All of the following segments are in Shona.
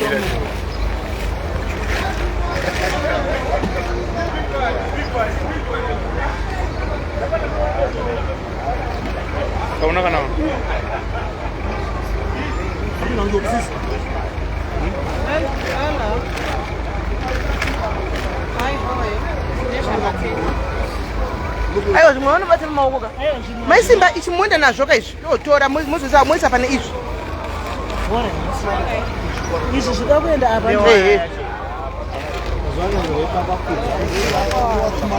Kaona kana. Aiwa, zvimwe vanobata mumaoko ka. Maisimba, ichi muenda nazvo ka izvi. Totora mozoisa moisa pane izvi. Izvi zvida kuenda apa. Ehe.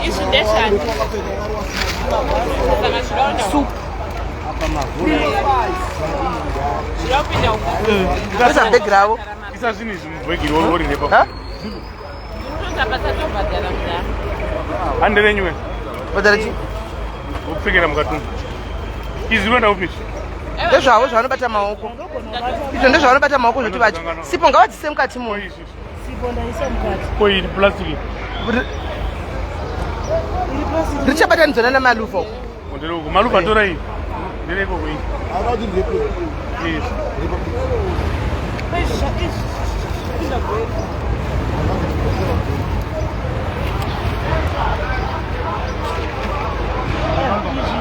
Izvi ndezvani? Saka zvinoda Soup. Zvinoda kupinda uko. Isa bhegi ravo. Isa zvinhu izvi mubhegi rori repa. Ha? Unotonza pasatobhadhara mudhara. Hande renyu. Bhadhara chi? Wopfekera mukatumbu. Izvi kuenda upi izvi? Ndezvavo zvavanobata maoko. Izvo ndezvavanobata maoko zvoti vacho. Sipo ngavadzise mukati Ko muno. izvi. Sipo ndaisa mukati. Ko iri plastic. Iri plastic. Richabatanidzwa nana malufa uko. Ndere uko. Maluva tora iyi. Ndere ikoko iyi. Yes. Izvi izvi zvapinda gwere.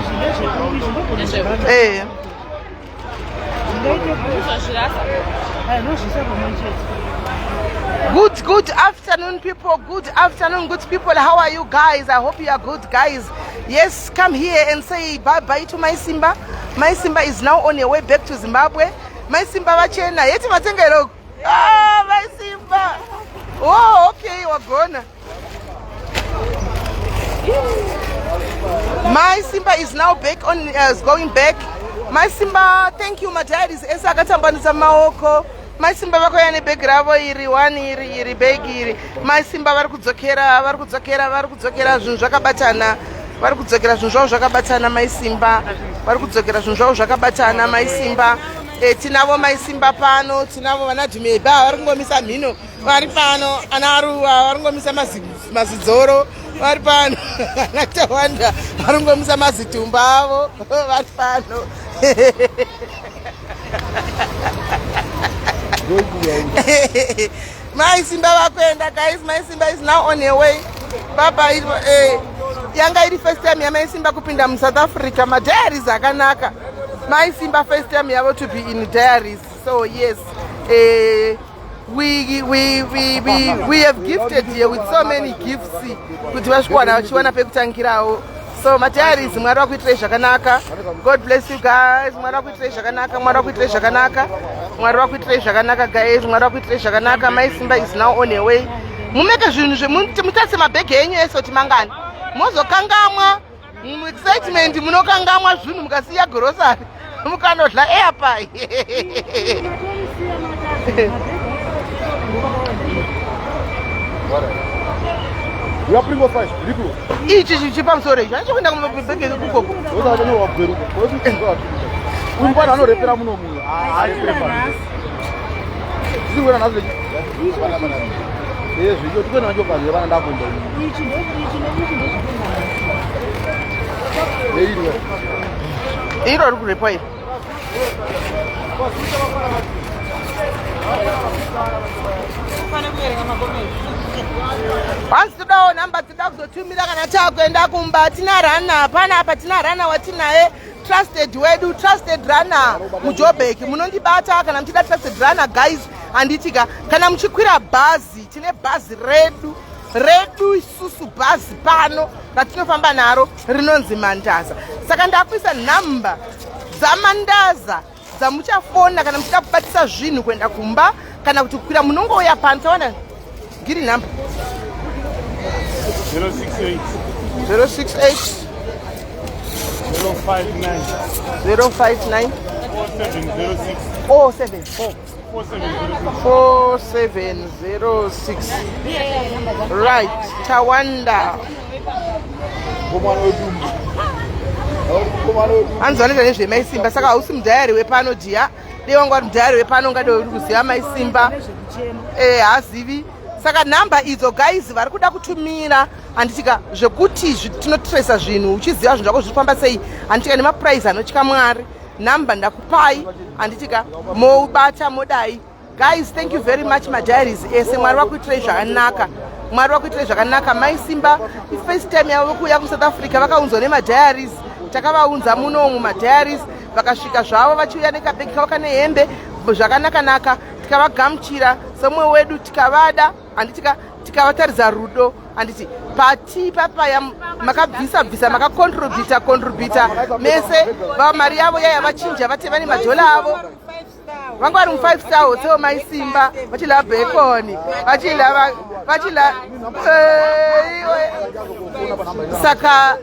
Izvi ndezveku izvi ndogona Eh. zvingaite Uzozvirasa. Nozviisa pamwe chete. Good, good afternoon, people. Good afternoon, good people. How are you guys? I hope you are good, guys. Yes, come here and say bye bye to my Simba. My Simba is now on her way back to Zimbabwe. My Simba vachena. Yeti matenga iroko. Ah, my Simba. Oh, okay, wagona. My Simba is now back on, is going back. My Simba, thank you, madiaries. Ese akatambanudza maoko. My Simba vakauya nebhegi ravo iri one iri iri bhegi iri. My Simba vari kudzokera, vari kudzokera, vari kudzokera, zvinhu zvakabatana. Vari kudzokera, zvinhu zvavo zvakabatana. Mai Simba vari kudzokera, zvinhu zvavo zvakabatana. Mai Simba, tinavo Mai Simba pano, tinavo vana Dhumeba vari kungomisa mhino vari pano, ana Aruwa vari kungomisa mazidzoro vari pano, ana Tawanda vari kungomisa mazitumba avo vari pano. Mai Simba vakuenda, guys. Mai Simba is now on her way. Baba, yanga iri first time yamai Simba kupinda muSouth Africa. Madiaries akanaka. Mai Simba, first time yavo to be in diaries. So yes, we have gifted here with so many gifts kuti vasvikuwana vachiwana pekutangirawo. So madiaries, Mwari vakuitirai zvakanaka. God bless you guys. Mwari vakuitirai zvakanaka. Mwari vakuitirai zvakanaka. Mwari vakuitirai zvakanaka, guys. Mwari vakuitirai zvakanaka. Mai Simba is now on her way. Mumeke zvinhu, mutatse mabhegi enyu ese kuti mangani mozokangamwa. Excitement munokangamwa zvinhu, mukasiya grocery, mukanodla airpie. Yapringo 5 riko. Ichi chichi pamusoro ichi achikwenda kumabhegi kukoko. Uyu mwana anorepera muno muno. Zvirikuenda nhasi. Zvicho tikuenda nacho panze vana ndakuenda. Ichi ichi neichi ndezvikuenda. Neiro. Iro riri kurepwa iri. Ufane kuverenga makomenti. Hanzi todawo nhamba, tinoda kuzotumira kana takuenda kumba. Tina runner panapa, tina runner watinaye, trusted wedu, trusted runner muJobek. Munondibata kana muchida trusted runner, guys, handitika? Kana muchikwira bhazi, tine bhazi redu redu isusu, bhazi pano ratinofamba naro rinonzi Mandaza. Saka ndakuisa nhamba dzaMandaza dzamuchafona kana muchida kubatisa zvinhu kuenda kumba kana kuti kukwira. Munongouya pano. Tawana giri nhamba. 068. 068. 059. 059. 4706. 474. 4706. 4706, right. Tawanda. Komana wedumbu. Komana wedumbu. Hanzi vanoita nezvemaisimba. Saka hausi mudiary wepano dhiya. Dei wanga uri mudiary wepano, ungade uri kuziva Maisimba. Hazivi. Saka nhamba idzo, guys, vari kuda kutumira, handitika? Zvekuti tinotresa zvinhu, uchiziva zvinhu zvako zviri kufamba sei, handitika? Nemaprice anotya Mwari. Nhamba ndakupai, handitika? Mobata modai. Guys, thank you very much, madiaries ese. Mwari vakuitirei zvakanaka, Mwari vakuitirei zvakanaka. Mai Simba, first time yavo kuuya kuSouth Africa, vakaunzwa nemadiaries. Takavaunza munomu madiaries, vakasvika zvavo vachiuya nekabhegi kavo kane hembe zvakanaka-naka. Tikavagamuchira semumwe wedu, tikavada, handiti ka? Tikavataridza rudo, handiti? Pati papaya makabvisa bvisa, makacontributa contributa mese. Mari yavo yaya vachinja, vati vane madhola avo, vanga vari mu5 star hotel. Maisimba vachila bacon, vachila vachila saka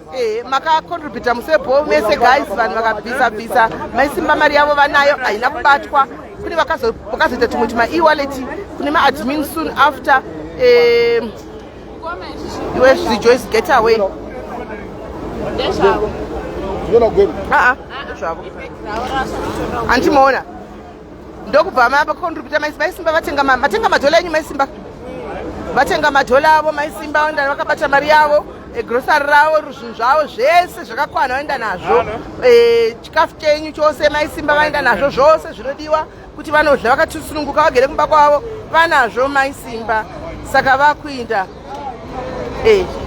makacontributa musebo mese guys. Vanhu vakabvisa bvisa. Maisimba mari yavo vanayo, haina kubatwa. Kune vakazoita tumwe tuma e-wallet kune maadmin soon after. Iwe Rejoice, get away. Ndezvavo. Aa, zvavo handimaona. Ndokubva macontributa. Maisimba vatenga, matenga madhola enyu. Maisimba vatenga madhola avo. Maisimba vaenda vakabata mari yavo, grosari ravo, zvinhu zvavo zvese zvakakwana, vaenda nazvo. Chikafu chenyu chose maisimba vaenda nazvo, zvose zvinodiwa kuti vanodya vakatisununguka vagere kumba kwavo, vanazvo maisimba. Saka vakuinda.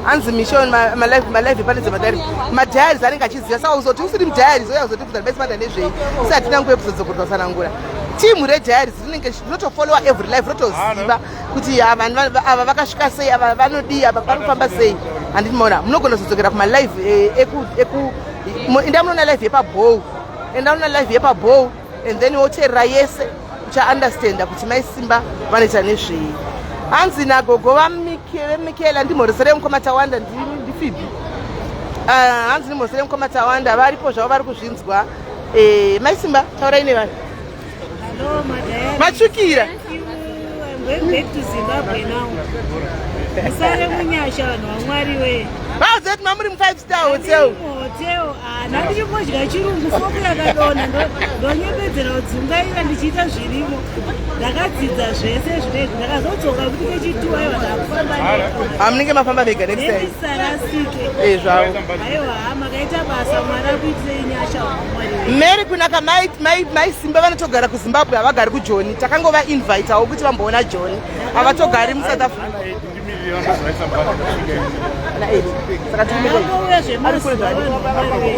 Hanzi mission malive pane dzemadhari, madiaries anenge achiziva. Saka uzoti usiri mudiaries, oya uzotibvunza maisibanda nezvei? Si hatina nguva yekuzodzokorwa tsanangura. Timu rediaries rinenge rinotofollowa every live, rotoziva kuti ava ava vakasvika sei, ava vanodii, ava vanofamba sei, handiti? Maona, munogona kuzodzokera kumalive eku enda munoona live yepabow, enda munoona live yepabow and then woteerera yese, uchaunderstanda kuti maisimba vanoita nezvei. Hanzi nagogo vamikela, ndimhoreserei mukoma Tawanda. Ndifibi. Hanzi ndimhoreserei mukoma Tawanda, varipo zvavo, vari kuzvinzwa. Maisimba, taurai nevanhu. Hello, Madaya. Matsvukira. Thank you. I'm going back to Zimbabwe now. Musare munyasha, vanhu vaMwari we. Vauzeti mamuri mu5 star hotel. Hotel. Ah, ndandichimbodya chirungu, foku yakadonha, ndonyepedzera kudzungaira ndichiita zvirimo. Ndakadzidza zvese zvinezvi. Ndakazodzoka kuti kechituwa iwa ndakufamba ndega. Hamunenge mafamba vega next time. Nendisarasike. Zvavo. Aiwa, makaita basa. Mwari akuitirei nyasha, vanhu vaMwari we. Mary kunaka. Mai Simba vanotogara kuZimbabwe, havagari kuJoni. Takangova invitawo kuti vamboona Joni, havatogari muSouth Africa. Na eight. Saka Ndakangouya Ari kure zvemazuva, zvake. vanhu vaMwari we.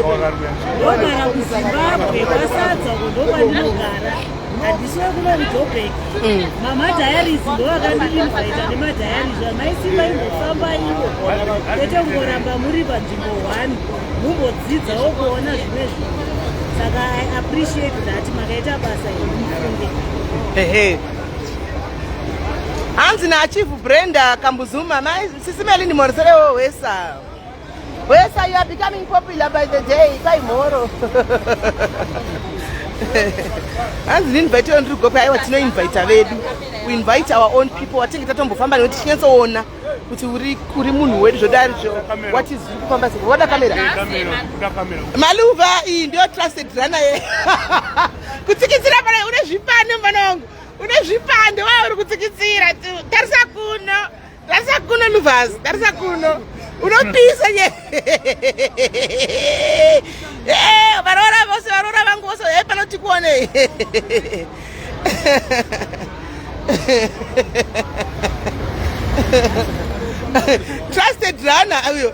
Ndogara kuZimbabwe, kwaSadza uko ndokwandinogara, handisiwe kuno kuJobek. Mamadiaries ndo vakandiinvaita nemadiaries. Vamaisimba, imbofamba ivo, kwete kungoramba muri panzvimbo one. Mumbodzidzawo kuona zvimwe zvinhu. Saka I appreciate that makaita basa iri, mufunge. Ehe, hanzi naChief Brenda Kambuzuma, mai Sisimeli, ndimhoreserewo wesa wesa. You are becoming popular by the day. Paimhoro hanzi ndinvitewo, ndiri gope. Aiwa, tinoinvita vedu, we invite our own people watinge tatombofamba nekuti tichinyatsoona kuti uri munhu wedu. Zvodari zvo what is zviri kufamba sei? Wada kamera maluva iyi ndiyo trusted runner ye kutsikitsira pana. Une zvipande, mwana wangu, une zvipande wa uri kutsikitsira. Tarisa kuno, tarisa kuno, luvas, tarisa kuno, unopisa nye. Varoora vose, varoora vangu vose, pano tikuonei. Trusted runner uyo,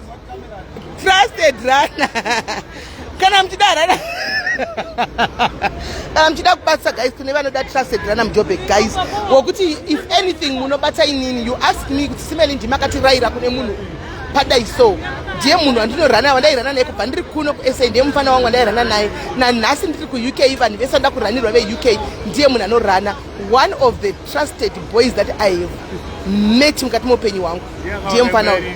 trusted runner. Kana muchida runner, kana muchida kubatisa guys, kune vanoda trusted runner muJobek guys, wokuti if anything munobata inini, you ask me kuti Simeli ndimakatiraira kune munhu uyu padai, so ndiye munhu wandinorana, wandairana naye kubva ndiri kuno kuSA. Ndiye mufana wangu wandairana naye nanhasi ndiri kuUK. Vanhu vese vanoda kuranirwa veUK, ndiye munhu anorana. One of the trusted boys that I have met mukati meupenyu hwangu, ndiye mufana wangu.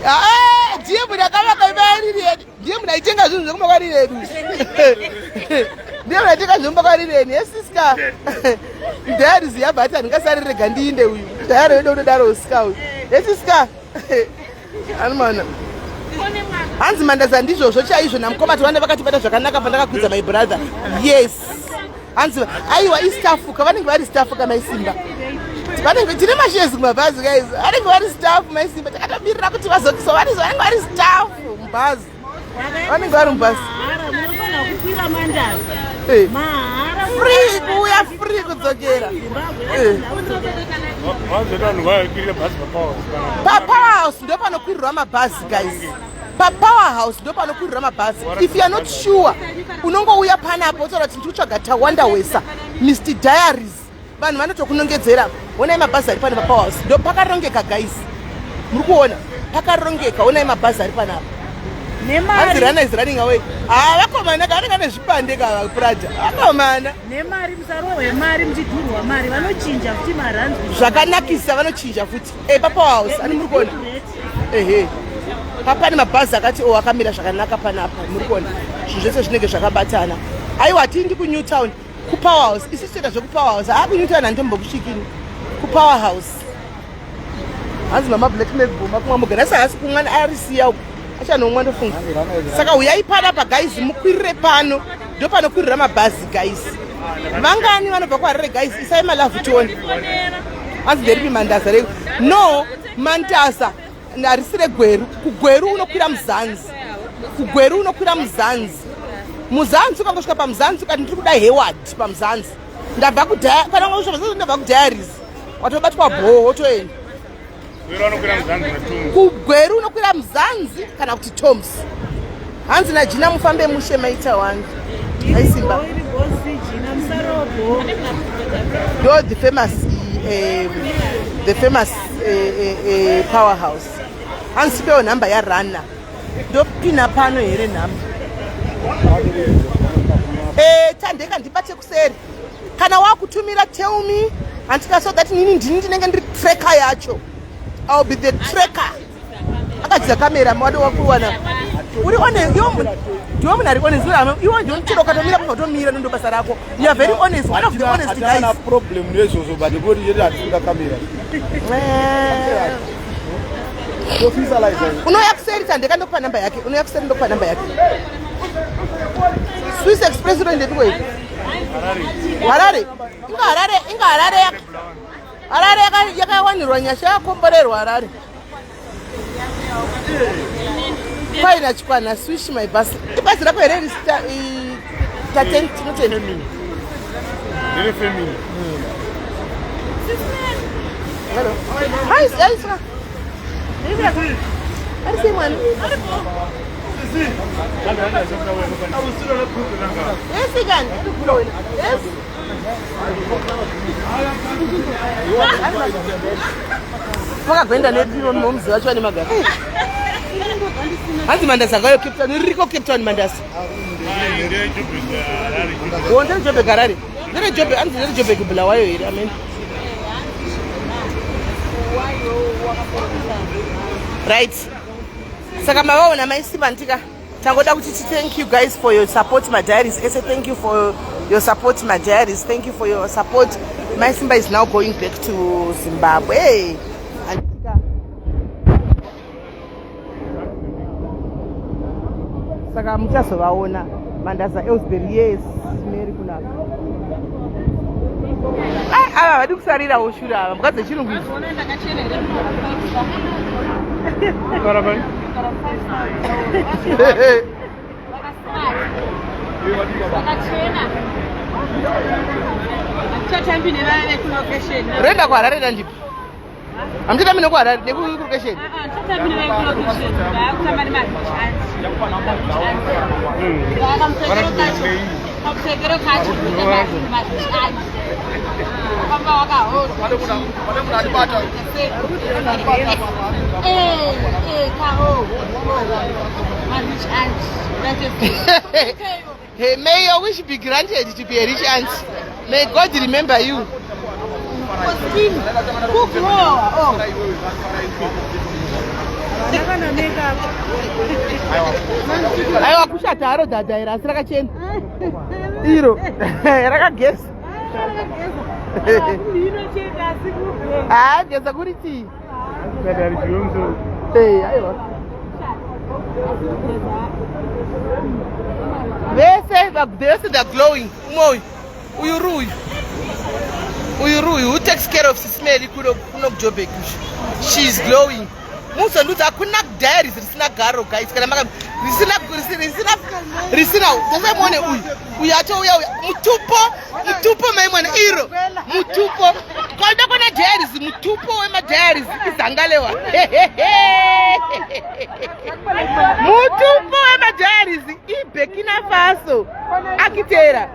Ah, ndiye munhu akavaka imba yaRirieni, ndiye munhu aitenga zvinhu zvekumba kwaRirieni, ndiye munhu aitenga zvekumba kwaRirieni. Yesiska ndayari ziyabhati, handingasari, rega ndiinde. Uyu ndayari wedu unodaro usika uyu. Yesiska anomana hanzi mandaza ndizvozvo chaizvo. Namukoma Tawanda vakatibata zvakanaka pandakakwidza my brother. Yes, hanzi aiwa, istafuka, vanenge vari stafuka maisimba, vanenge tine mashares kumabhazi guys, vanenge vari staff maisimba. Takatomirira kuti vazokiswa, vanenge vari staff mubhazi, vanenge vari mubhazi. Mahara, munofanira kukwira mandazi. Eh. Mahara. Free kuuya, free kudzokera. Eh. Vazoita vanhu vakwirira bhazi papower. Papower House ndo panokwirirwa mabhazi, guys. Papower House ndo panokwirirwa mabhazi. If you are not sure, unongouya panapo wotaura kuti ndikutsvaga Tawanda Wesa, Mr Diaries. Vanhu vanotokunongedzera. Onai mabhazi ari pano papower house. Ndo pakarongeka, guys. Muri kuona pakarongeka. Onai mabhazi ari panapa. Hanzi Nemari. Rana is running away. Ah, vakomana kavanenge nezvipande kava Prada vakomana. Nemari, musarohwe mari muchidhurwa mari. Vanochinja futi marands. Zvakanakisa, vanochinja futi. E, papower house ani muri kuona? Ehe, papane mabhazi akati o akamira zvakanaka panapa. Muri kuona zvinhu zvese zvinenge zvakabatana. Aiwa, hatiendi kuNew Town, kuPower House. Isusu toita zvekuPower House. Haa, kuNew Town handitombokusvikini. Kupower House. Hanzi mama Black Magbo makumwa mugara asi haasi kumwa, arisiya uko achanomwa ndofunga. Saka uyai panapa, guys, mukwirire pano. Ndo panokwirira mabhazi, guys. Vangani vanobva kuHarare, guys? Isai malove tione. Hanzi nderipi Mandaza reko? No, Mandaza harisi reGweru. KuGweru unokwira Muzanzi. KuGweru unokwira Muzanzi. Muzanzi, ukangosvika paMuzanzi ukati ndiri kuda Hayward paMuzanzi, ndabva kudhaya, kana ungosvika paMuzanzi, ndabva kuDiaries, watobatwa bhoo, wotoenda. Gwero vanokwira Muzanzi naToms. KuGweru unokwira Muzanzi kana kuti Toms. Hanzi naJina, mufambe mushe maita wangu aisimba. Iri bosi Jina, musarobho. Ndo the famous Powerhouse. Hanzi sipewo nhamba yaRana. Ndopina pano here nhamba? Tandeka, ndibate kuseri. Kana wakutumira, tell me, handika, so that nini ndini ndinenge ndiri tracker yacho. I'll be the tracker. Akadzidza kamera wado wakuwana uri one. Iwo ndiwe munhu ari honest. Iwo ndiwe muchero ukatomira patomira, nondo basa rako. You are very honest, one of the honest Hatina guys. problem neizvozvo, but kuti chete hatikuda kamera. Tofisalize. Unouya kuseri, Tandeka, ndokupa namba yake. Unouya kuseri, ndokupa namba yake. Swiss Express inoendepiko iyi? Harare. Inga Harare, inga Harare Harare yakawanirwa nyasha, yakomborerwa Harare. Paina chikwana swish my bus. Ibhazi rako here iri? Taten tinotenda. Ndere family. Hello. Hi, hi, sir. Ari sei mwana? Yes, gani? Yes. Vakagwenda nepiro nomuzi vacho vane magara. Hanzi Mandasa ngayo Cape Town, ririko Cape Town Mandasa. Ndere Joburg, Harare. Wo ndere Joburg Harare. Ndere Joburg, hanzi ndere Joburg Bulawayo here? Amen. Right. Saka mavaona maisiba ndika tangoda kuti ti thank you guys for your support, my diaries ese. Thank you for your support, my diaries. Thank you for your support. My Simba is now going back to Zimbabwe. Hey. Andika. Saka muchazovaona Mandaza Elsbury. Yes, Mary, kunaka. Ai, ava vadi kusarirawo shure ava, mhuka dzechirungu idzi. Karabani. Vakachena, hatichatambine vaya vekulokesheni. Renda kuHarare nandipi? Hamuchatambi nekuHarare nekulokesheni? Hatichatambine vekulokesheni, vaakutamba nemarich aunty. Kamupfekero kacho kuita marich aunty, famba wakahodwa. Kaho marich aunt. Hey, may your wish be granted to be a rich aunt. May God remember you. Kugrowa. Oh. Kana makeup. Aiwa, kushata haro dhadha iri, asi rakachena iro, rakageza. Inochena asi kugeza. Haa, geza kuri tii. Dadari chiwe. Eh, aiwa, vese vese they're glowing. Umwe uyu, uyu uri uyu, uyu uri uyu who takes care of Sismeli kuno kuJobek. She is glowing. Muzondudza hakuna diaries risina garo guys kana maka risina risina risina tasai muone uyu. Uyu atouya uyu mutupo mutupo mai mwana iro mutupo. Kwaida kona diaries mutupo wema diaries izangalewa. Mutupo wema diaries iBurkina Faso. Akitera.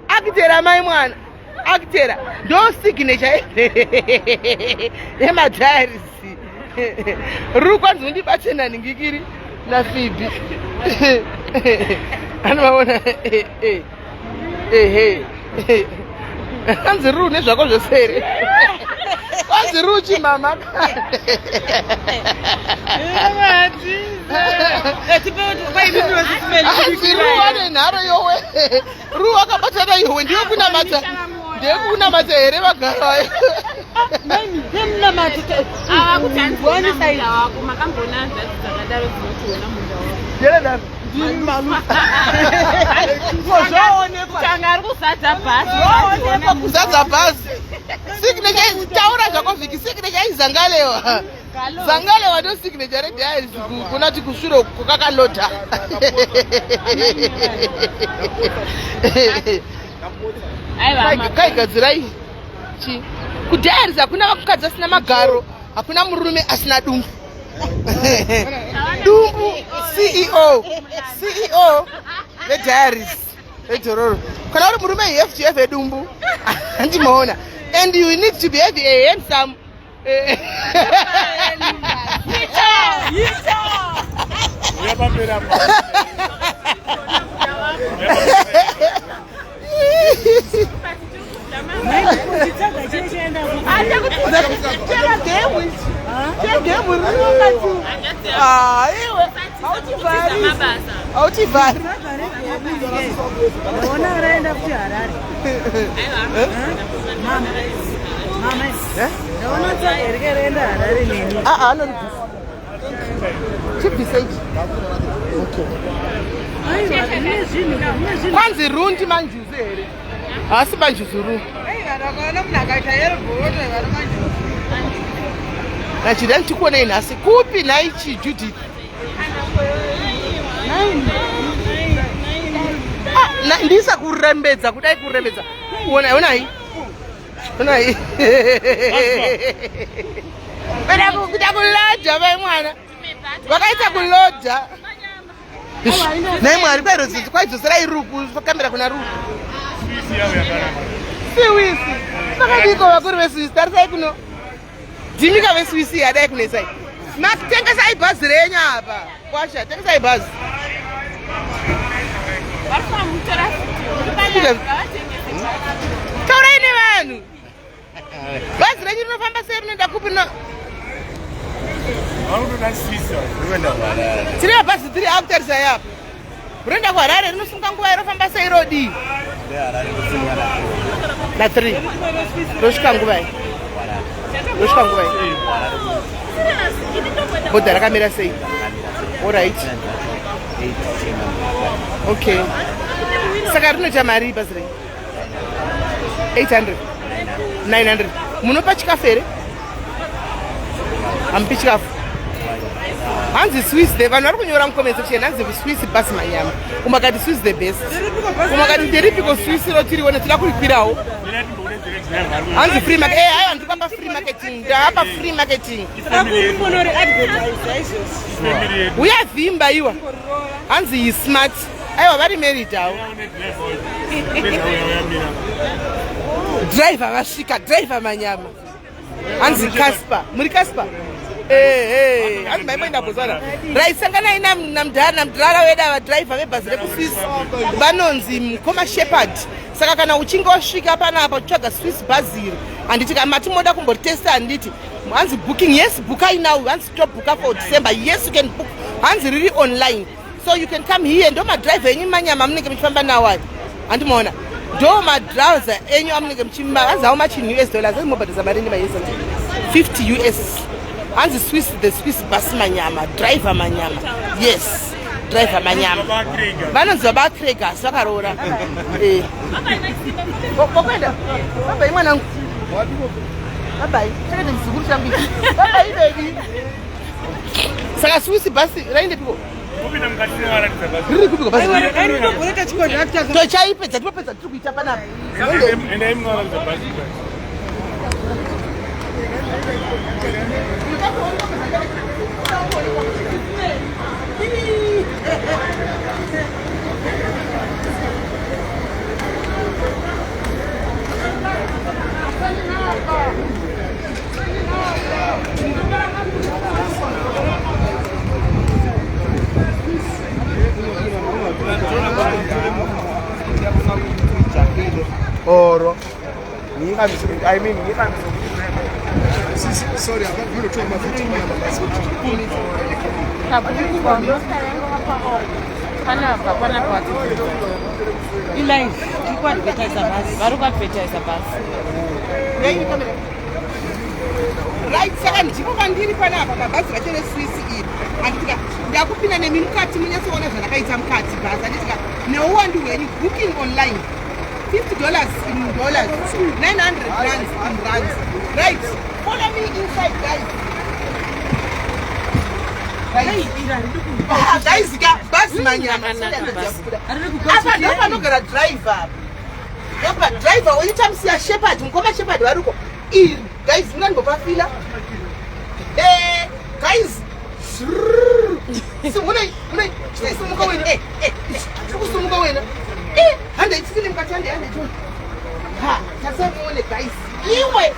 Akitera mai mwana. Akitera ndo signature yemadiaries. Ruri kwanzi undibate nanhingikiri naFibi. Anovaona ehe. Hanzi ruri nezvako zvese here? Kwanzi ruri chimama. Hanzi ruri ane nharo yowe. Ruri wakabatana yowe ndiwe kunamata. Ndiwe kunamata here vagara vayo. Kuzadza bhazi. Signature taura zvako Viki signature izangalewa. Zangalewa ndo signature rediaries kunati kushure kukakalodha. Kaigadzirai chi kudiaries hakuna mukadzi asina magaro hakuna murume asina dumbu. Dumbu CEO CEO vediaries vejororo kana uri murume you have to have a dumbu handimaona and you need to be have a handsome Uya pamberi apa. Hautivhari. Ndaona raenda kuti Harare. Mama. Mama. Ndaona tsaga rike raenda Harare neni. Ah, ah, anoribvisa. Chibvisa ichi. Okay. Aiwa, mune zvinhu, mune zvinhu. Kwanzi rundi manjuzu here? Haasi manjuzu ru. Nachida ndikuonei nhasi kupi nhai chi Judith? Ah, ndisa kurembedza kudai kurembedza. Onai onai. Onai. Kuda kuda kuloja vai mwana. Vakaita kuloja. Nhai Mwari kwaidzoserai ruku kamera kuna ruku. Swisi yavo yakanaka. Siwisi. Vakadiko vakuru veSwisi tarisai kuno. Dhimika veSwisi yadai kunesai. Makutengesai bhazi renyu apa. Kwasha tengesai bhazi. Taurai nevanhu. Bhazi renyu rinofamba sei rinoenda kupi no? Vanotoda Swisi ava. Tiri mabhazi tiri akutarisai apa. Rinoenda kuHarare rinosunga nguva irofamba sei rodii? Na 3. Rosvika nguvai? Rosvika nguvai? Bhodha rakamira sei? Alright. Okay. Saka rinoita mari bhazi renyu? 800. 900. Munopa chikafu here? Hamupi chikafu. Hanzi Swiss the vanhu vari kunyora mucomment section hanzi Swiss bus manyama. Umwe akati Swiss the best. Umwe akati nderipiko Swiss rotiriona tida kurikwirawo. Mina timboudedzere driver ari Hanzi free market. Eh, aiwa ndiri pamba free marketing. Ndapa free marketing. Kunori advertise izvozvi. Family yedu. Uya vhimba iwa. Hanzi he smart. Aiwa vari married avo. Une driver wedu. Pedza uya uyamira. Driver vasvika, driver manyama. Hanzi Casper. Muri Casper? Eh, eh, hanzi maimboenda Botswana. Right, sanganai namdhara namdhara wedu ava driver vebhazi rekuSwiss vanonzi Mukoma Shepherd. Saka kana uchinge wasvika panapa uchitsvaga Swiss bhazi iri, handiti kana mati moda kumboritesta handiti hanzi booking yes bookai now hanzi to booka for December yes you can book hanzi riri online so you can come here ndo madriver enyu manyama amunenge muchifamba nawo ayo handimaona ndo madriver enyu amunenge muchima hanzi how much in US dollars hanzi mobhadhisa mari nema US 50 US hanzi Swiss the Swiss bus manyama driver manyama yes driver manyama Baba Krieger. vanonzi baba Craig asi vakaroora Eh. Wakwenda babai mwanangu babai chakati muzukuru changu ichi babai baby. Saka Swiss bus raindepiko? Riri kupiko basi? Tochaipedza tipopedza tiri kuita panapa. Endai munoratidza basi. Oro. I mean, Sorry, akabvira mafuta Panapa, panapa. Ilive, tiri kuadvertisa basi, vari kuadvertisa basi. Right, saka ndipo pandiri panapa pabhazi racho reSwiss iri. Handitika ndakupinda nemi mukati munyatsoona zvandakaita mukati bhazi. Handitika neuwandu hwenyu, booking online $50 in dollars, 900 rands in rands. Right, follow me inside, guys. Right. Ah, guys ka bhazi manyama. Rakanaka bhazi. Apa ndo panogara driver. Apa driver wenyu tamusiya Shepherd, mukoma Shepherd variko. Iri guys, munandibopafila. Eh, guys. Unai, unai, sumuka wena. Eh, eh, tiri kusumuka wena. Eh, handei tisine mukati, handei, handei tione. Ha, tasemuone guys. Iwe.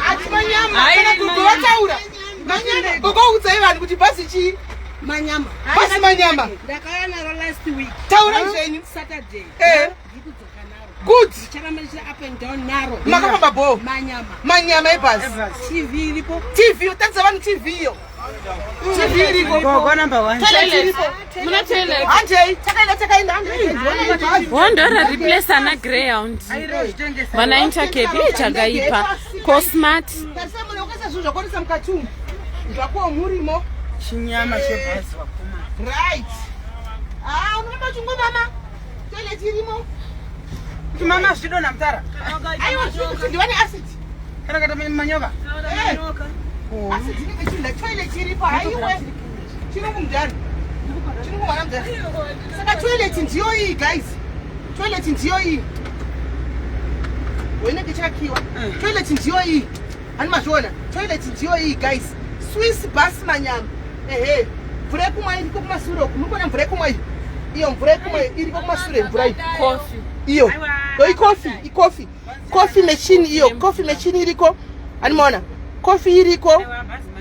Ati manyama, Hai, kana gogo manyama. vataura. Manyama, gogo udzai vanhu kuti bhazi chii? Manyama. Basi manyama. Ndakauya naro last week. Taurai zvenyu. Saturday. Eh. Ndiri kudzoka naro. Good. Ndicharamba ndichita up and down naro. Makafamba bho. Manyama. Manyama ebhazi. TV iripo. TV, tatidza vanhu TV iyo. TV iriko. Gogo number 1. Toilet iripo. Muna toilet. Handei, takaenda, takaenda, handei. Bhazi. Wondora replace ana Greyhound. Vana Intercape iye chakaipa. Cosmart. Tarisai mune wakaisa zvinhu zvakwanisa mukati umu. Zvakuwo murimo. Chinyama chebhazi vakomana. Right. Ah, unoramba uchingomama. Toilet irimo. Kuti mama zvidonha mutara. Aiwa, zviri kuti ndiwane acid. Kana kata manyoka. Eh. Acid inenge chinhu, toilet iripo. Haiwe. Chirungu mudhara. Chirungu mwana mudhara. Saka toilet ndiyo iyi, guys. Toilet ndiyo iyi. Wainenge chakiwa. Toilet ndiyo iyi. Hani mazviona? Toilet ndiyo iyi, guys. Swiss bus manyama. Ehe. Mvura yekumwa iriko kumasure uku. Muri kuona mvura yekumwa iyi? Iyo mvura yekumwa iriko kumasure, mvura iyi. Coffee. Iyo. Yo ikofi, ikofi. Coffee machine iyo, coffee machine iriko. Hani maona? Coffee iriko.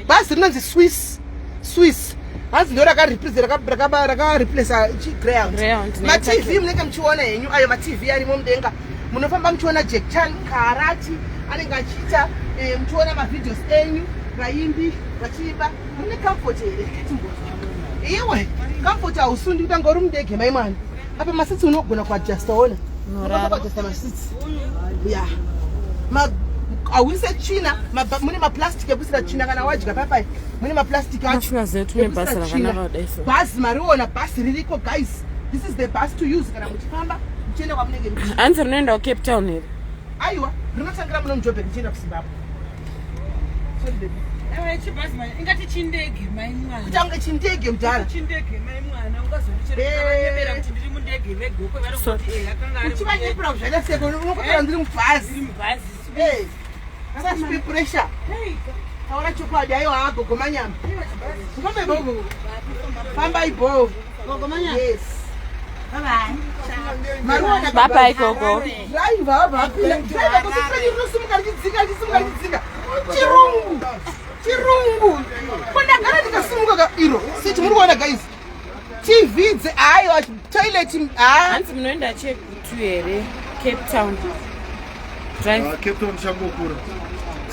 Bhazi rinonzi Swiss. Swiss. Hanzi ndo rakareplace rakareplace Greyhound. Greyhound Ma-TV munenge muchiona henyu ayo, ma-TV arimo mudenga. Munofamba muchiona Jack Chan karati anenge achiita, muchiona mavideos enyu, vaimbi vachiimba. Mune comfort here? Timbozwa. Iwe, comfort hausundi kutanga uri mudege mai mwana. Apa maseats unogona kuadjusta, ona. Unogona kuadjusta maseats. Ya. Ma hauise tsvina, mune maplastic ekuisira tsvina kana wadya papai. Mune maplastic acho. Ndinoziva kuti une bhazi ekuisira tsvina. rakanaka kudai so. Bhazi mariona, bhazi ririko guys. This is the bus to use kana muchifamba muchienda kwamunenge muchienda. Hanzi rinoenda kuCape Town here? Aiwa, rinotangira muno muJoburg muchienda kuZimbabwe. Sorry, baby. Ewe chibhazi manya. Ingati chindege mai mwana. Kuita kunge chindege mudhara. Chindege mai mwana ukazondicherera kuti ndiri mundege vegokwe vari kuti eh akanga ari Uchivanyepera kuzvaita seko unokotora ndiri mubhazi. mubhazi. Eh, usazvipe pressure. Taura chokwadi. Aiwa, gogo manyama. Fambai gogo. Fambai bo. Gogo manyama. Yes. Bye bye. Mariona. Bye bye, gogo. Driver vabva apinda. Driver kusipeni rinosimuka richidzika, richisimuka richidzika. Chirungu. Chirungu. Kondagara ndikasimuka ka iro. Siti muri kuona guys. TV dze aiwa, toilet ah. Hanzi munoenda Chegutu here? Cape Town. Drive. Cape Town changokura.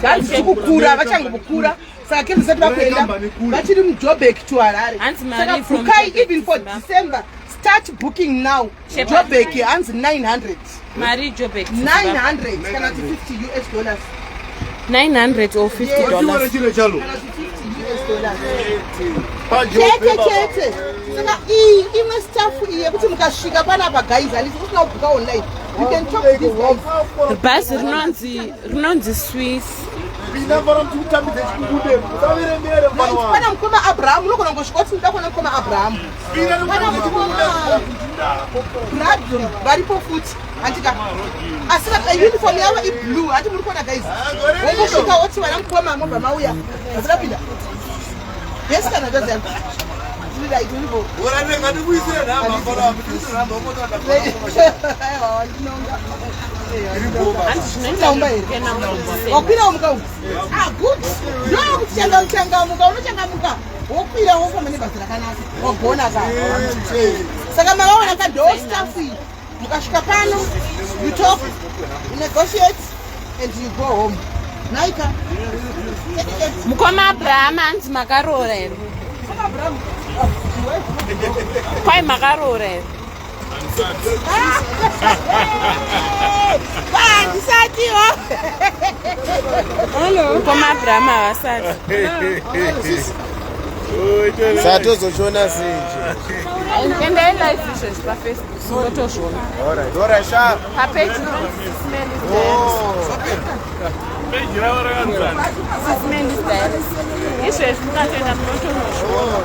Hanzi chikukura, vachangokura. Saka Cape zati vakuenda Kambani kure. vachiri muJoburg to Harare. Hanzi mari Saka from bookai Joburg even to for Zimbabwe. December. Start booking now. Shepherd. Joburg hanzi 900. Mari Joburg to Zimbabwe. 900 kana kuti US$50. 900 or 50 Yes. dollars. Chine chalo. Kana kuti US$50. Chete chete. Saka iyi imwe staff iyi yekuti mukasvika panapa guys, handisi usina kubhuka online. You can talk to these guys. Bhazi rinonzi Swiss. Pinda mfana mutambidze chikubude. Usaverengere mfana wangu. Pana mukoma Abraham, unogona kungosvika kuti ndoda kuona mukoma Abraham. Pinda Pana mutambidze mukoma chikubude. Bradley varipo futi. Handika. Asi uniform yavo iblue, handi muri kuona guys. Wongosvika woti vana mukoma mobva mauya. Hazina pinda. Yes kana ndozi yangu. Tiri right uripo. Ora ndikuisire nhamba mfana wangu. Ndikuisire nhamba wongotanga. Aiwa wandinonga. Hanzi Unaumba here? zvinoita kena. Wakwira muka umu. Ah good. Ndokuti changamuka unochangamuka. Wokwira wofamba nebhazi rakanaka. Wagona ka. Saka mavaona ka ndo staff iyi. Mukasvika pano, you talk, you negotiate and you go home. Naika. Mukoma Abraham, hanzi makaroora here? Kwai makaroora here? Handisatiwo. Mukoma Abraham havasati. Satozochiona sei? Endai live izvezvi paFacebook, unotozviona. Alright, alright, sharp. Papeji rinonzi Sis Melly's Diaries. Peji ravo rakanzana. Sis Melly's Diaries izvezvi mukatoenda munotonozviona.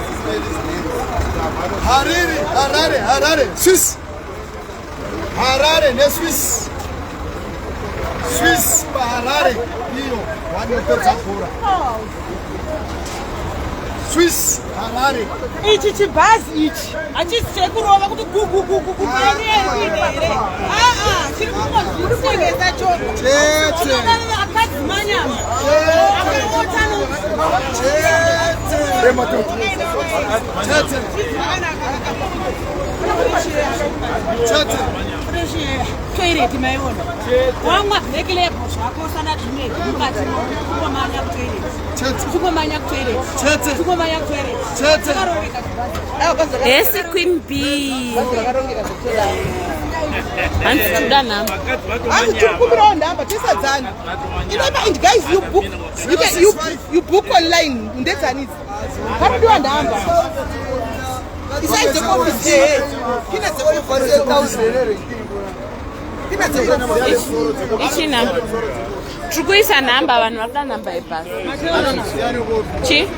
Harare, Harare, Harare, Swiss. Harare neSwiss. Swiss paHarare iyo vanopedza bhora. Swiss Harare. Ichi chibhazi ichi hachisi chekurova kuti gugugugugu here. Aa, chiri kungozvitengesa choga. Chete. Akadzi manyama akaota. Chete. Chete. Chete. Toilet maiona, wamwa Black Label zvako, usana zvimwe mukati, kungomanya kutoilet. Chete. Kungomanya kutoilet. Chete. Kungomanya kutoilet. Chete. Akarongeka chibhazi. Hesi Queen B. Rakarongeka zvekutodaro. Hanzi toda nhamba. Hanzi tiri kumbirawo nhamba tisadzani. Inopa and guys, you book, you can, you book online. Ndedzani idzi? Panodiwa nhamba. Isai dzekuofisi, ehe. Kina dzekuofisi. Kina dzekuofisi. Ichi nhamba tiri kuisa nhamba, vanhu vari kuda nhamba yebhasi. Chi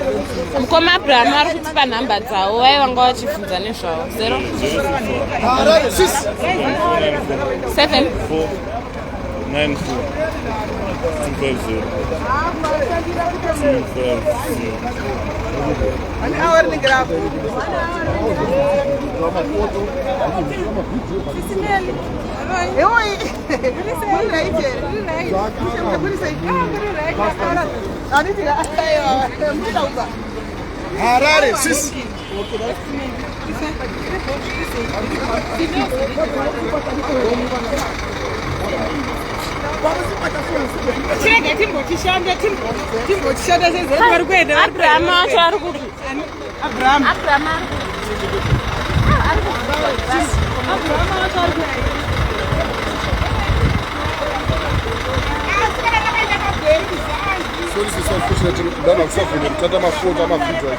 mukoma Abraham ari kutipa nhamba dzavo, vai vanga vachibvunza nezvavo. 0 Harare, Swiss. 7 9 4 2 5 0 2 5 0. Ane awa rinenge rako. Oi. Muri right here. Muri sei? Handiti aiwa. Muchida kubva. Harare, Swiss. Chirega timbotishanda, timbotishanda sezeri vari kuenda vari. Abraham wacho ari kupi? Abraham. Abraham ari kupi? Abraham wacho ari kupi? Sorry sis, unfortunately ndana kusavhuna kuthatha amafoto, amavidiyo.